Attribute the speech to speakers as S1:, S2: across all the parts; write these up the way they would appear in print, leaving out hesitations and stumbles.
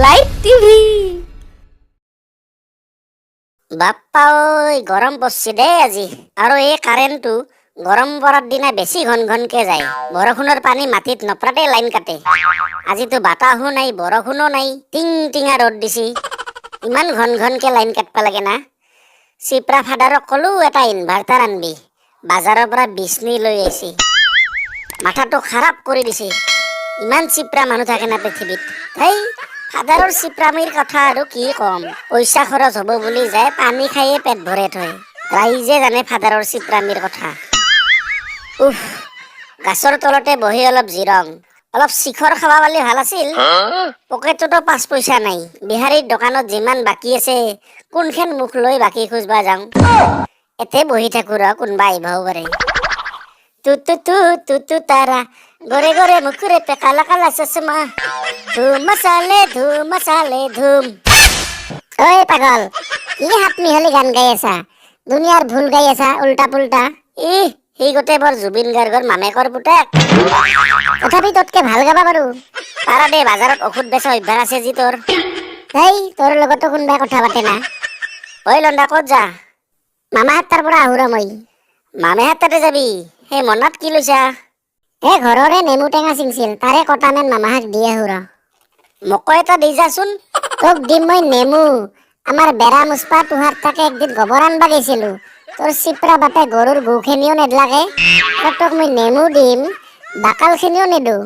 S1: Live TV.
S2: বাপ্পা ঐ, গৰম পৰছি দেই আজি। আৰু এই কাৰেণ্টটো গৰম পৰাৰ দিনা বেছি ঘন ঘনকে যায়। বৰষুণৰ পানী মাটিত নপৰাতে লাইন কাটে। আজিতো বাতাহো নাই, বৰষুণো নাই, টিং টিঙা ৰ'দ দিছি। ইমান ঘন ঘনকে লাইন কাটবা লাগে না? চিপ্ৰা ফাদাৰক ক'লো এটা ইনভাৰ্টাৰ আনবি, বাজাৰৰ পৰা বিচনী লৈ আহিছি। মাথাটো খাৰাপ কৰি দিছে। ইমান চিপ্ৰা মানুহ থাকে না পৃথিৱীত? হেই, ফাদাৰৰ চিপ্ৰামিৰ কথা আৰু কি ক'ম। পইচা খৰচ হ'ব বুলি যায় পানী খায়ে পেট ভৰাই থয়। ৰাইজে জানে ফাদাৰৰ চিপ্ৰামিৰ কথা। উফ, গাছৰ তলতে বহি অলপ জিৰং। অলপ শিখৰ খাব পালে ভাল আছিল। পকেটতো 5 পইচা নাই। বিহাৰীৰ দোকানত যিমান বাকী আছে, কোনখন মুখ লৈ বাকী খুজবা যাওঁ? এতে বহি থাকো ৰ, কোনোবা আহিবও পাৰে। তু তু তু তু তু তাৰা, গোৰে গোৰে মুখৰে পে কালা কালা চশমা, ধুম মচালে ধুম মচালে ধুম।
S3: ঐ পাগল, কি হাত মিহলি গান গাই আছা? দুনিয়াৰ ভুল গাই আছা, উল্টা পুল্টা।
S2: ইহ, সি গোটেই বৰ জুবিন গাৰ্গৰ মামেকৰ পুতেক।
S3: তথাপি তোতকে ভাল গাবা পাৰো।
S2: পাৰা দে, বাজাৰত ঔষধ বেচা অভ্যাস আছে যি তোৰ।
S3: হেই, তোৰ লগতো কোনোবাই কথা পাতে না।
S2: ঐ লণ্ডা, ক'ত যা?
S3: মামাহাত তাৰ পৰা আহো ৰ মই।
S2: মামেহাত তাতে যাবি? সেই মনাত কি লৈছা?
S3: এ, ঘৰৰে নেমু টেঙা ছিংছিল, তাৰে কটামেন মামাহাক দি আহো ৰ।
S2: মোকো এটা দি যাচোন।
S3: তোক দিম মই নেমু? আমাৰ বেৰা মুচপা তোহাৰ তাকে একদিন গোবৰ আনবা গৈছিলো, তোৰ চিপ্ৰা বাপে গৰুৰ গুখিনিও নেদলাকে, আৰু তোক মই নেমু দিম? বাকালখিনিও নেদো।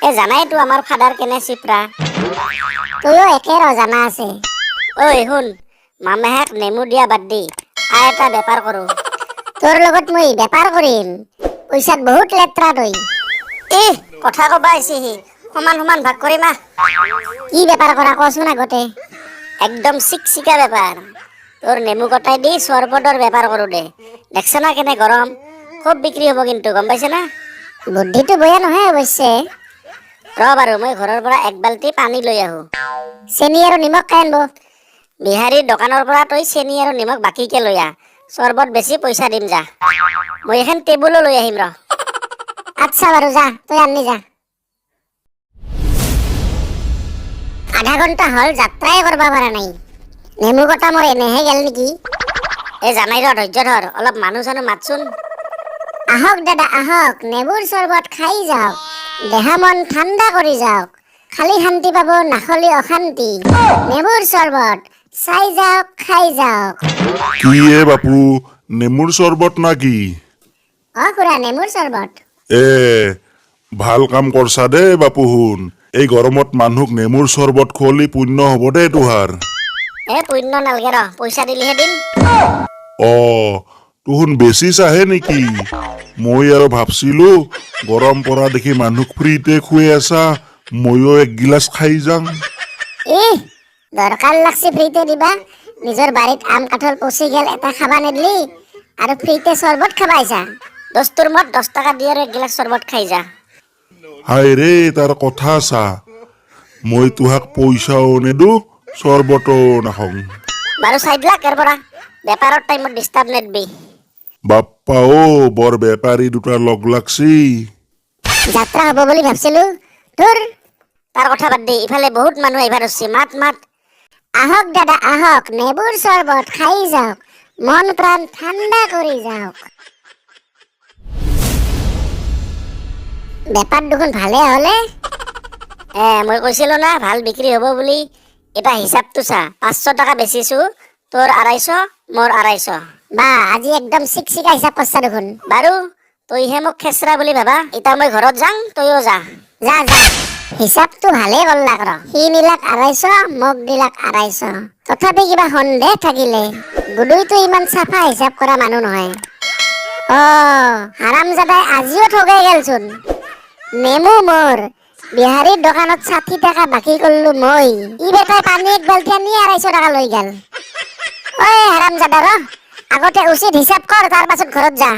S2: এ, জানাইতো আমাৰ ফাদাৰ কেনে চিপ্ৰা।
S3: তয়ো একে ৰ, জানা আছে।
S2: ঐ শুন, মামেহাক নেমু দিয়া বাদ দি আই এটা বেপাৰ কৰো।
S3: তোৰ লগত মই বেপাৰ কৰিম? পইচাত বহুত লেতেৰা তই।
S2: ইহ, কথা কবা আহিছে সি। সমান সমান ভাগ কৰিম, আহ।
S3: কি বেপাৰ কৰা কচোন আগতে।
S2: একদম চিকচিকা বেপাৰ। তোৰ নেমু কটাই দি চৰবতৰ বেপাৰ কৰো দে। দেখছ না কেনে গৰম, খুব বিক্ৰী হ'ব কিন্তু, গম পাইছে না?
S3: বুদ্ধিটো বেয়া নহয় অৱশ্যে।
S2: ৰ বাৰু, মই ঘৰৰ পৰা এক বাল্টি পানী লৈ আহো।
S3: চেনি আৰু নিমখ খাই আনব।
S2: বিহাৰীৰ দোকানৰ পৰা তই চেনি আৰু নিমখ বাকীকে লৈ আহ। চৰবত বেছি পইচা দিম যা। মই এখন টেবুলো লৈ আহিম ৰ।
S3: আচ্ছা বাৰু, যা, তই আনি যা। আধা ঘণ্টা হ'ল, যাত্ৰাই কৰিব পৰা নাই। নেমু কটা মোৰ এনেহে গেল নেকি?
S2: এই জানাই ৰ, ধৈৰ্য ধৰ অলপ। মানুহ চানুহ মাতচোন।
S3: আহক দাদা, আহক, নেমুৰ চৰবত খাই যাওক, দেহা মন ঠাণ্ডা কৰি যাওক। খালি শান্তি পাব, নাখলি অশান্তি। নেমুৰ চৰবত চাই যাওক, খাই যাওক।
S4: কি এ বাপু, নেমুৰ চৰবত না কি?
S3: অ খুৰা, নেমুৰ চৰবত।
S4: এ, ভাল কাম কৰছা দেই বাপু। শুন, এই গৰমত মানুহক নেমুৰ চৰবত খুৱালি পুণ্য হ'ব দেই তোহাৰ।
S2: এ, পুণ্য নালগে ৰ, পইচা দিলিহে দিম।
S4: অ, তুহুন বেছি চাহে নেকি? মই আৰু ভাবছিলো গৰম পৰা দেখি মানুহক ফ্ৰীতে খুৱাই আছা, ময়ো এক গিলাচ খাই যাম।
S3: ইহ, দৰকাৰ লাগছে ফ্ৰীতে দিবা? নিজৰ বাৰীত আম কাঠল পচি গেল, এটা খাবা নেদলি, আৰু ফ্ৰীতে চৰবত খাবা আহিছা।
S2: দস্তুৰ মত 10 টকা দি আৰু এক গিলাচ চৰবত খাই যা।
S4: হায় ৰে, তাৰ কথা চা। মই তোহাক পইচাও নেদো, চৰবতো নাখাওঁ।
S2: বাৰু, চাইড লাগ ইয়াৰ পৰা। বেপাৰৰ টাইমত ডিষ্টাৰ্ব নেদবি।
S4: বাপ্পা অ, বৰ বেপাৰী দুটা লগ লাগছি।
S3: যাত্ৰা হ'ব বুলি ভাবছিলো তোৰ।
S2: তাৰ কথা বাদ দি, ইফালে বহুত মানুহ আহিবা ধৰছি। মাত মাত।
S3: আহক দাদা, আহক, নেমুৰ চৰবত খাই যাওক, মন প্ৰাণ ঠাণ্ডা কৰি যাওক। বেপাৰ দেখোন ভালে হলে।
S2: এ, মই কৈছিলো না ভাল বিক্ৰী হ'ব বুলি। এটা হিচাপটো চা, 500 টকা বেচিছো, তোৰ 250, মোৰ 250।
S3: বা, আজি একদম চিকচিকা হিচাপ কৰছা দেখোন।
S2: বাৰু, তইহে মোক খেচৰা বুলি ভাবা। এতিয়া মই ঘৰত যাং, তইও যা।
S3: যা যা, হিচাপটো ভালেই কৰলাক ৰ। সি নিলাক 250, মোক দিলাক 250। তথাপি কিবা সন্দেহ থাকিলে। গুডুইটো ইমান চাফা হিচাপ কৰা মানুহ নহয়। অ, হাৰামজাদাই আজিও ঠগাই গেলচোন। নেমু মোৰ, বিহাৰীৰ দোকানত 60 টকা বাকী কৰলো মই। ই বেটাই পানী এক বাল্টি আনি 250 টকা লৈ গেল। ঐ হাৰামজাদা, ৰ, আগতে উচিত হিচাপ কৰ, তাৰ পাছত ঘৰত যা।